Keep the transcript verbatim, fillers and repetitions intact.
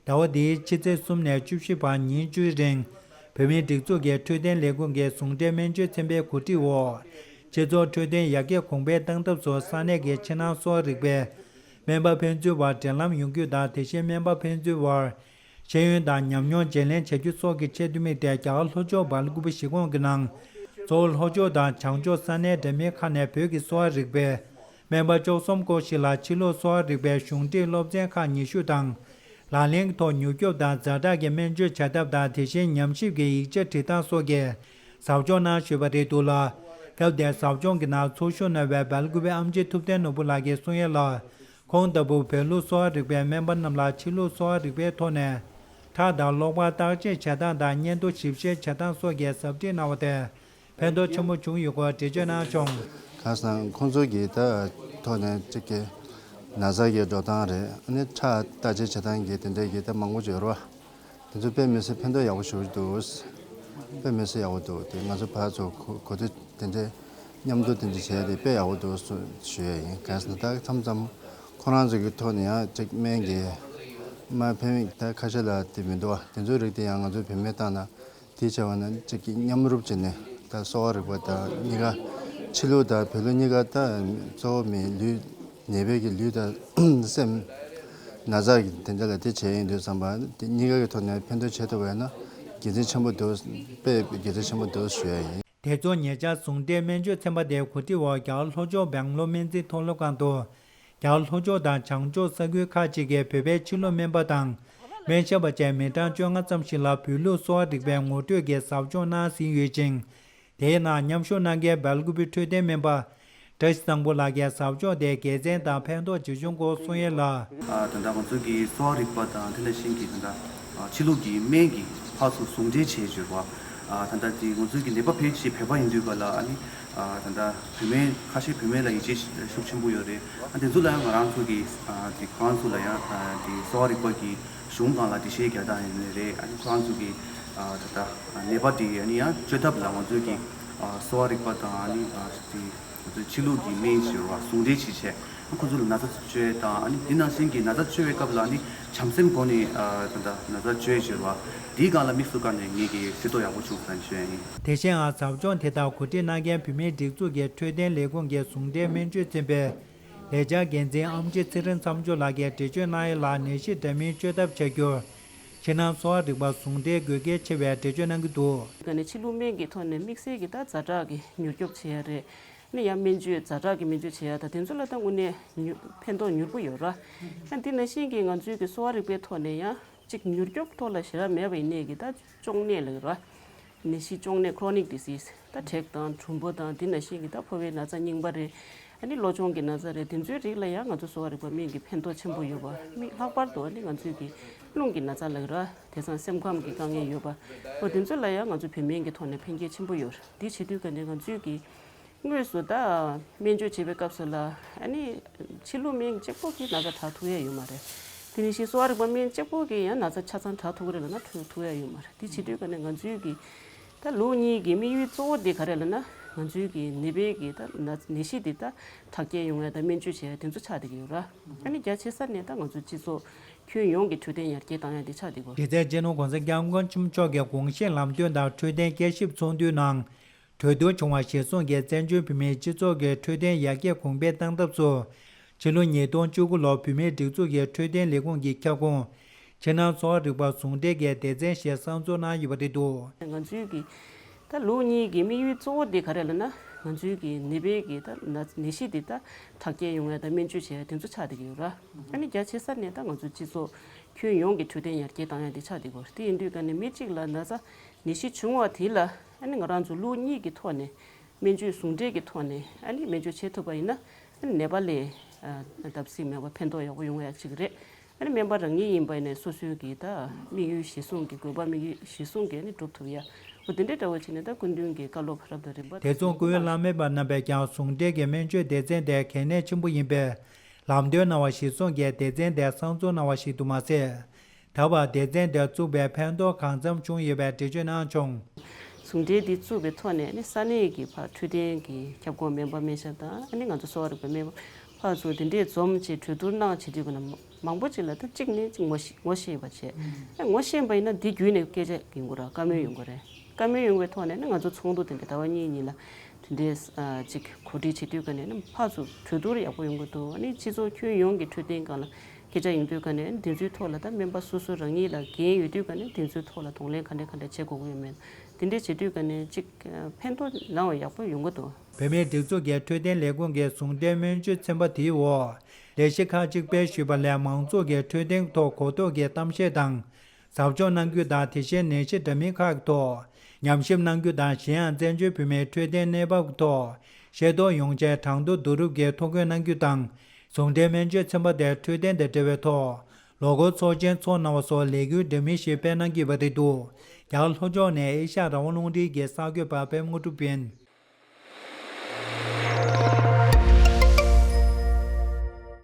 ཟླ་བ་འདིའི་ཕྱི་ཚེས་གསུམ་ནས་བཅུ་བཞི་བར་ཉིན་བཅུའི་རིང་། བོད་མིའི་སྒྲིག་འཛུགས་ཀྱི་འཕྲོད་བསྟེན་ལས་ཁུངས་ཀྱི་ཟུང་འབྲེལ་སྨན་བཅོས་ཚན་པའི་གོ་སྒྲིག་འོག་སྤྱི་ཚོགས་འཕྲོད་བསྟེན་ཡར་རྒྱས་གོང་འཕེལ་གཏང་ཐབས་སུ་ས་གནས་ཀྱི་ཕྱི་ནང་གསོ་བ་རིག་པའི་སྨན་པ་ཕན་ཚུན་བར་འབྲེལ་ལམ་ཡོང་རྒྱུ་དང་། དེ་བཞིན་སྨན་པ་ཕན་ཚུན་བར་ཤེས་ཡོན་དང་ཉམས་མྱོང་བརྗེ་ལེན་བྱ་རྒྱུ་སོགས་ཀྱི་ཆེད་དུ་དམིགས་ཏེ། རྒྱ་གར་ལྷོ་ཕྱོགས་སྦེལ་ཀུ་པེ་གཞིས་ཁོངས་ཀྱི་ནང་། གཙོ་བོ་ལྷོ་ཕྱོགས་དང་བྱང་ཕྱོགས་ས་གནས་འདྲ་མིན་ཁག་ནས་བོད་ཀྱི་གསོ་བ་རིག་པའི་སྨན་པ་བཅུ་གསུམ་སྐོར་ཞིག་ལ་ཕྱི་ལུགས་གསོ་བ་རིག་པའི་གཞུང་འབྲེལ་སློབ་ཚན་ཁག་ཉི་ཤུ་དང་། ལག་ལེན་གྱི་ཐོག་མྱུར་སྐྱོབ་དང་ཛ་དྲག་གི་སྨན་བཅོས་བྱ་ཐབས་དང་། དེ་བཞིན་ཉམས་ཞིབ་ཀྱི་ཡིག་ཆ་འབྲི་སྟངས་སོགས་ཀྱི་ཟབ་སྦྱོང་གནང་བཞིན་པ་རེད་འདུག་ལ། སྐབས་དེར་ཟབ་སྦྱོང་གི་ནང་ཚོགས་ཞུགས་གནང་བའི་སྦེལ་ཀུ་པེ་ཨེམ་ཆི་ཐུབ་བསྟན་ནོར་བུ་ལགས་ཀྱིས་གསུང་ཡས་ལ། ཁོང་ལྟ་བུ་བོད་ལུགས་གསོ་བ་རིག་པའི་སྨན་པ་རྣམས་ལ་ཕྱི་ལུགས་གསོ་བ་རིག་པའི་ཐོག་ནས་ཁྲག་དང་གློ་བར་བརྟག་དཔྱད་བྱེད་སྟངས་དང་། སྙན་ཐོ་ཞིབ་བཤེར་བྱེད་སྟངས་སོགས་ཀྱི་ཟབ་ཁྲིད་གནང་བ་དེ་ཕན་ཐོགས་ཆེན་པོ་བྱུང་ཡོད་སྐོར་འགྲེལ་བརྗོད་གནང་བྱུང་། གང་ཟེར་ན་ཁོང་ཚོ་གི་ད་ཐོག་ནས་གཅིག་གི་ན་ཚ་གི་འགྲོ་སྟངས་རེད། ཨ་ནི་ཁྲག་བརྟག་དཔྱད་བྱེད་སྟངས་ཀྱི་དེ་འདྲའི་གི་ད་མང་པོ་ཅིག་ཡོད་རེད་བ། དེ་ཚོ་དཔེ་མི་སྲིད་ཕན་ཐོགས་ཡག་པོ་ཞེ་པོ་ཅིག་འདུག་དཔེ་མི་སྲིད་ཡག་པོ་འདུག་དེ་ང་ཚོ་ཕར་ཚུར་གོ་གོ་བསྡུར་དེ་འདྲའི་མཉམ་དུ་དེ་འདྲ་བྱས་ཏེ་དཔེ་ཡག་པོ་འདུག་ཞུ་ཞུ་ཡ་ཡིན། གང་ཟེར་ན་ད་མཚམས་མཚམས་ཁོ་རང་ཚོ་གི་ཐོག་ནས་ཡང་ཅིག་སྨན་གྱི་མ་ཕན་ཡོན་ད་ཁ་ཤས་ལ་དེ་མི་འདུག་བ། དེ་ཚོའི་རིགས་དེ་ཡང་ང་ཚོའི་བོད་སྨན་བཏང་ན། དེ་བྱས་པ་ན་གཅིག་གིས་མཉམ་རུབ་བྱས་ནས་ད་གསོ་བ་རིག་པ་དང་གཉིས་ཀ། ཕྱི་ལུགས་དང་བོད་ལུགས་གཉིས་ཀ་ད་གཙོ་བོ་མི་ལུས་ནད་པའི་གི་ལུས་དང་སེམས་ན་ཚ་གི་དེ་འདྲ་ལ་དེ་བྱས་ཡིན་དུས་ཙམ་པ་དེ་གཉིས་ཀ་གི་ཐོག་ནས་ཕན་ཐོགས་བྱེད་ཐུབ་པ་ཡིན་ན་དགེ་མཚན་ཆེན་པོ་འདུག་དཔེ་དགེ་མཚན་ཆེན་པོ་འདུག་ཞུ་ཡ་ཡིན། དེ་ཚོ་ཉེ་ཆར་ཟུང་འབྲེལ་སྨན་བཅོས་ཚན་པ་དེའི་གོ་སྒྲིག་འོག་རྒྱ་གར་ལྷོ་ཕྱོགས་སྦེང་ལོར་སྨན་རྩིས་མཐོ་སློབ་ཁང་དུ། རྒྱ་གར་ལྷོ་ཕྱོགས་དང་བྱང་ཕྱོགས་ས་ཁུལ་ཁག་ཅིག་གི་བོད་པའི་ཕྱི་ལུགས་སྨན་པ་དང་སྨན་ཞབས་པ་བཅས་མི་གྲངས་བཅོ་ལྔ་ཙམ་ཞིག་ལ་བོད་ལུགས་གསོ་བ་རིག་པའི་ངོ་སྤྲོད་ཀྱི་ཟབ་སྦྱོང་གནང་ཟིན་ཡོད་ཅིང་། དེའི་ནང་མཉམ་ཞུགས་གནང་མཁན་སྦེལ་ཀུ་པེ་འཕྲོད་བསྟེན་སྨན་པ་བཀྲ་ཤིས་བཟང་པོ་ལགས་ཀྱིས་ཟབ་སྦྱོང་དེ་དགེ་མཚན་དང་ཕན་ཐོགས་ཇི་བྱུང་སྐོར་གསུང་ཡས་ལ། ད་ལྟ་ང་ཚོ་གི་གསོ་བ་རིག་པ་དང་དེ་ནང་བཞིན་གྱི་ད་ལྟ་ཕྱི་ལུགས་ཀྱི་སྨན་གྱི་ཕར་ཚུར་ཟུང་འབྲེལ་བྱས་ཡོད་པ། ད་ལྟ་དེ་ང་ཚོའི་གི་ནད་པ་ཕལ་ཆེར་བོད་པ་ཡིན་དུས་ག་ལ་ཨ་ནི། ད་ལྟ་བོད་སྨན་ཁ་ཤས་བོད་སྨན་ལ་ཡིད་ཆེས་ཤུགས་ཆེན་པོ་ཡོད་རེད། ཨ་དེ་ཚོ་ལ་ཡང་ང་རང་ཚོ་གི་དེ་ཁོ་རང་ཚོ་ལ་ཡང་དེ་གསོ་བ་རིག་པ་གི་གཞུང་སྒང་ལ་འགྲེལ་བཤད་རྒྱག་སྟངས་ཡིན་ནའི་རེད། ཨ་ནི་ཁོ་རང་ཚོ་གི་ད་ལྟ་ནད་པ་དེ་ཨ་ནི་ཡང་བཅོས་ཐབས་ལ་ང་ཚོའི་གི་གསོ་བ་རིག་པ་དང་ཨ་ནི་དེ་ང་ཚོའི་ཕྱི་ལུགས་ཀྱི་སྨན་ཞེས་པ་ཟུང་འབྲེལ་བྱེད་ཆེད་ཁོ་ཚོ་ལ་ན་ཚ་བཅོས་དང་ཨ་ནི་དེ་ནང་བཞིན་གྱི་ན་ཚ་བཅོས་པའི་སྐབས་ལ་ཨ་ནི་བྱམས་སེམས་སྒོ་ནས་ད་ལྟ་ན་ཚ་བཅོས་ཞེས་པ་དེའི་སྒང་ལ་དམིགས་སུ་བཀར་ནས་ངེད་ཀྱིས་ཤེས་རྟོགས་ཡག་པོ་བྱུང་སོང་ཞུ་ཡ་ཡིན། དེ་བཞིན་ཨ་ཟབ་སྦྱོང་དེ་དག་གོ་སྒྲིག་གནང་མཁན་བོད་མིའི་སྒྲིག་འཛུགས་ཀྱི་འཕྲོད་བསྟེན་ལས་ཁུངས་ཀྱི་ཟུང་འབྲེལ་སྨན་བཅོས་ཚན་པའི་ལས་འཆར་འགན་འཛིན་ཨམ་ཆི་ཚེ་རིང་མཚམས་སྦྱོར་ལགས་ཀྱིས་འགྲེལ་བརྗོད་གནང་ཡས་ལ། ནད་གཞི་འདྲ་མིན་བཅོས་ཐབས་བྱ་རྒྱུར་ཕྱི་ནང་གསོ་བ་རིག་པ་ཟུང་འབྲེལ་དགོས་གལ་ཆེ་བའི་འགྲེལ་བརྗོད་གནང་གི་འདུག་ག་ནས་ཕྱི་ལུགས་སྨན་གྱི་ཐོག་ནས་དམིགས་བསལ་གྱི་ད་ཛ་དྲག་གི་མྱུར་སྐྱོབ་བྱེད་ཡ་རེད། ནི་ཡང་སྨན་བཅོས་ཛ་དྲག་གི་སྨན་བཅོས་བྱེད་ཡ་ད་དེ་ཚོ་ལ་ད་དངོས་གནས་མྱུར་ཕན་ཐོགས་མྱུར་པོ་ཡོད་ར། ཡང་འདི་ནང་བཞིན་གྱི་ང་ཚོའི་གི་གསོ་བ་རིག་པའི་ཐོག་ནས་ཡང་གཅིག་མྱུར་སྐྱོབ་ཐོག་ལ་ཞེ་དྲག་མེད་པ་ཡིན་ནའི་གི་ད་གཅོང་ནད་ལ་ཡོད་ར། ནད་གཞི་གཅོང་ནད་chronic disease ད་དྲེག་དང་གྲུམ་བུ་དང་འདི་ནང་བཞིན་གྱི་ད་ཕོ་བའི་ན་ཚ་རྙིང་པ་རེད། ཨ་ནི་གློ་གཅོང་གི་ན་ཚ་རེད། དེ་ཚོའི་རིགས་ལ་ཡང་ང་ཚོ་གསོ་བ་རིག་པ་སྨན་གྱི་ཕན་ཐོགས་ཆེན་པོ་ཡོད་པ། མི་ལྷག་པར་དུ་ཨ་ནི་ང་ཚོའི་གི་རླུང་གི་ན་ཚ་ལ་ཡོད་ར། དེང་སང་སེམས་ཁམས་ཀྱི་དཀའ་ངལ་ཡོད་པ། འོ་དེ་ཚོ་ལ་ཡང་ང་ཚོ་བོད་སྨན་གྱི་ཐོག་ནས་ཕན་སྐྱེད་ཆེན་པོ་ཡོད་རེད། འདི་བྱེད་དུས་ག་ནས་ང་ཚོའི་གི་དངོས་སུ་ད་སྨན་བཅོས་བྱེད་པའི་སྐབས་སུ་ལ་ཨ་ནི་ཕྱི་ལུགས་སྨན་གཅིག་པོ་གིས་ན་ཚ་དྲག་ཐུབ་ཡ་ཡོད་མ་རེད། དེ་ནས་གཞི་གསོ་བ་རིག་པ་སྨན་གཅིག་པོ་གིས་ཡང་ན་ཚ་ཆ་ཚང་དྲག་ཐུབ་ཀྱི་རེད་ལབ་ན་ཐུབ་ཐུབ་ཡ་ཡོད་མ་རེད། དེ་བྱེད་དུས་ག་ནས་ང་ཚོའི་གི་ད་ལུགས་གཉིས་ཀྱི་དམིགས་ཡུལ་གཙོ་བོ་དེ་ག་རེ་ལབ་ན་ང་ཚོའི་གི་ནད་པའི་གི་ད་ན་ནད་གཞི་དེ་ད་དྲག་སྐྱེད་ཡོང་ཡ་ད་སྨན་བཅོས་བྱེད་ཡ་དེ་ཚོ་ཆགས་བསྡད་ཀྱི་ཡོད་ར། ཨ་ནི་རྒྱ་ཆེ་ས་ནས་ད་ང་ཚོ་སྤྱི་ཚོགས་ཁྱོན་ཡོངས་ཀྱི་འཕྲོད་བསྟེན་ཡར་རྒྱས་བཏང་ཡ་དེ་ཆགས་བསྡད་ཀྱི་ཡོད་ར། གཞི་རྩའི་སྤྱི་ནོར་༸གོང་ས་༸སྐྱབས་མགོན་ཆེན་པོ་མཆོག་གི་དགོངས་བཞེད་ལམ་སྟོན་དང་འཕྲོད་བསྟེན་བསྐྱར་ཞིབ་ཚོགས་འདུའི་ནང་། གྲོས་བསྡུར་བྱུང་བ་གཞིར་བཟུང་གིས་བཙན་བྱོལ་བོད་མིའི་སྤྱི་ཚོགས་ཀྱི་འཕྲོད་བསྟེན་ཡར་རྒྱས་གོང་འཕེལ་གཏང་ཐབས་སུ། ཕྱི་ལོ་ཉིས་སྟོང་བཅུ་དགུ་ལོར་བོད་མིའི་སྒྲིག་འཛུགས་ཀྱི་འཕྲོད་བསྟེན་ལས་ཁུངས་ཀྱི་ཁྱབ་ཁོངས་ཕྱི་ནང་གསོ་བ་རིག་པ་ཟུང་འབྲེལ་གྱི་སྡེ་ཚན་ཞིག་གསར་འཛུགས་གནང་ཡོད་པ་རེད་འདུག་ང་ཚོའི་གི་ད་ལུགས་གཉིས་ཀྱི་དམིགས་ཡུལ་གཙོ་བོ་དེ་ག་རེ་ལབ་ན་ང་ཚོའི་གི་ནད་པའི་གི་ད་ན་ནད་གཞི་དེ་ད་དྲག་སྐྱེད་ཡོང་ཡ་ད་སྨན་བཅོས་བྱེད་ཡ་དེ་ཚོ་ཆགས་བསྡད་ཀྱི་ཡོད་ར། ཨ་ནི་རྒྱ་ཆེ་ས་ནས་ད་ང་ཚོ་སྤྱི་ཚོགས་ཁྱོན་ཡོངས་ཀྱི་འཕྲོད་བསྟེན་ཡར་རྒྱས་བཏང་ཡ་དེ་ཆགས་བསྡད་ཀྱི་ཡོད་ར། དེ་ཡིན་དུས་ག་ནས་མི་གཅིག་ལ་ན་ཚ་ནད་གཞི་བྱུང་བ་དེ་ལ་ཨ་ནི་ང་རང་ཚོ་ལུགས་གཉིས་ཀྱི་ཐོག་ནས་སྨན་བཅོས་ཟུང་འབྲེལ་གྱི་ཐོག་ནས་ཨ་ནི་སྨན་བཅོས་བྱེད་ཐུབ་པ་ཡིན་ན་ཨ་ནི་ནད་པ་ལ་ཨ་བརྡབ་གསིག་མེད་པར་ཕན་ཐོགས་ཡག་པོ་ཡོང་ཡ་གཅིག་རེད། ཨ་ནི་སྨན་པ་རང་ཉིད་ཡིན་པ་ཡིན་ནའི་སོ་སོའི་གི་ད་དམིགས་ཡུལ་གཞིར་བཟུང་གི་དགོས་པ་དམིགས་ཡུལ་གཞིར་བཟུང་གི་ཨ་ནི་འགྲུབ་ཐུབ་ཡ། འོ་དེ་འདྲའི་འདྲ་བོ་བྱས་ནས་ད་སྐུ་མདུན་གྱི་བཀའ་སློབ་རབ་དང་རིམ་པ་དེ་མཚུངས་སྐུ་ཡོན་བླ་མེད་པ་རྣམ་པས་ཀྱང་ཟུང་འབྲེལ་གྱི་སྨན་བཅོས་སྡེ་ཚན་དེ་གལ་གནད་ཆེན་པོ་ཡིན་པས། ལམ་སྟོན་གནང་བ་གཞིར་བཟུང་གིས་སྡེ་ཚན་དེ་གསར་འཛུགས་གནང་བ་ཞིག་ཏུ་མ་ཟད། ད་བར་སྡེ་ཚན་དེ་བཙུགས་པའི་ཕན་ཐོགས་གང་འཚམ་བྱུང་ཡོད་པའི་འགྲེལ་བརྗོད་གནང་བྱུང་། ཟུང་འབྲེལ་འདི་བཙུགས་པའི་ཐོག་ནས་ནི་ས་གནས་ཀྱི་ཕར་འཕྲོད་བསྟེན་གྱི་ཁྱབ་ཁོངས་སྨན་པ་སྨན་ཞབས་དང་ཨ་ནི་ང་ཚོ་གསོ་བ་རིག་པའི་སྨན་པ་ཕར་ཚུར་དེ་འདྲས་འཛོམས་བྱས་གྲོས་བསྡུར་གནང་བྱེད་དུས་ཀྱི་ནང་ མང་པོ་ཅིག་ལ་ད་གཅིག་ནས་གཅིག་ངོ་ཤེས་ངོ་ཤེས་པ་བྱས། ཨ་ངོ་ཤེས་པ་ཡིན་ན་འདི་བརྒྱུད་ནས་སྐད་ཆ་ཡིན་དགོས་ར། བཀའ་མོལ་ཡོང་གི་རེད། བཀའ་མོལ་ཡོང་བའི་ཐོག་ནས་ནི་ང་ཚོ་ཚོགས་འདུ་དེ་འདྲ་ཟླ་བ་གཉིས་གཉིས་ལ་དེ་འདྲའི་ཨ་ཅིག་གོ་སྒྲིག་བྱེད་དུས་ཀ་ནས་ནི་ཕར་ཚུར་གྲོས་བསྡུར་ཡག་པོ་ཡོང་གི་འདུག་ཨ་ནི་སྤྱི་ཚོགས་ཁྱོན་ཡོངས་ཀྱི་འཕྲོད་བསྟེན་སྒང་ལ་སྐད་ཆ་ཡོང་དུས་ཀ་ནས་འདི་ཚོའི་ཐོག་ལ་ད་སྨན་པ་སོ་སོ་རང་ཉིད་ལ་འགན་ཡོད་དུས་ཀ་ནས་འདི་ཚོའི་ཐོག་ལ་གདོང་ལེན་ག་འདྲ་ག་འདྲ་བྱེད་དགོས་ཀྱི་ཡོད་མེད། དེ་འདྲ་བྱེད་དུས་ཀ་ནས་ཅིག་ཕན་ཐོགས་ལའང་ཡག་པོ་ཡོང་གི་འདུག་བོད་མིའི་སྒྲིག་འཛུགས་ཀྱི་འཕྲོད་བསྟེན་ལས་ཁུངས་ཀྱི་ཟུང་འབྲེལ་སྨན་བཅོས་ཚན་པ་དེའི་འོག་ལས་གཞི་ཁག་ཅིག་སྤེལ་ཞུས་པ་ལས་མང་ཚོགས་ཀྱི་འཕྲོད་བསྟེན་ཐོག་གོ་རྟོགས་ཀྱི་གཏམ་བཤད་དང་། ཟབ་སྦྱོང་གནང་རྒྱུ་དང་། དེ་བཞིན་ནད་གཞི་འདྲ་མིན་ཁག་གི་ཐོག་ཉམས་ཞིབ་གནང་རྒྱུ་དང་། གཞན་ཡང་བཙན་བྱོལ་བོད་མིའི་འཕྲོད་བསྟེན་གནས་བབ་ཀྱི་ཐོག་ཤེས་རྟོགས་ཡོང་ཆེད་གྲངས་ཐོ་བསྡུ་རུབ་ཀྱིས་ཐོ་འགོད་གནང་རྒྱུ་དང་། ཟུང་འབྲེལ་སྨན་བཅོས་ཚན་པ་དེ་འཕྲོད་བསྟེན་དང་འབྲེལ་བའི་ཐོག་ལོ་འཁོར་ཚོགས་ཆེན་འཚོགས་གནང་བ་སོགས་ལས་འགུལ་འདྲ་མིན་ཞིག་སྤེལ་གནང་གི་ཡོད་པ་རེད་འདུག་རྒྱ་གར་ལྷོ་ཕྱོགས་ནས་ཨེ་ཤ་ཡ་རང་དབང་རླུང་འཕྲིན་གྱི་གསར་འགོད་པ་པད་མ་དངོས་གྲུབ་ཡིན།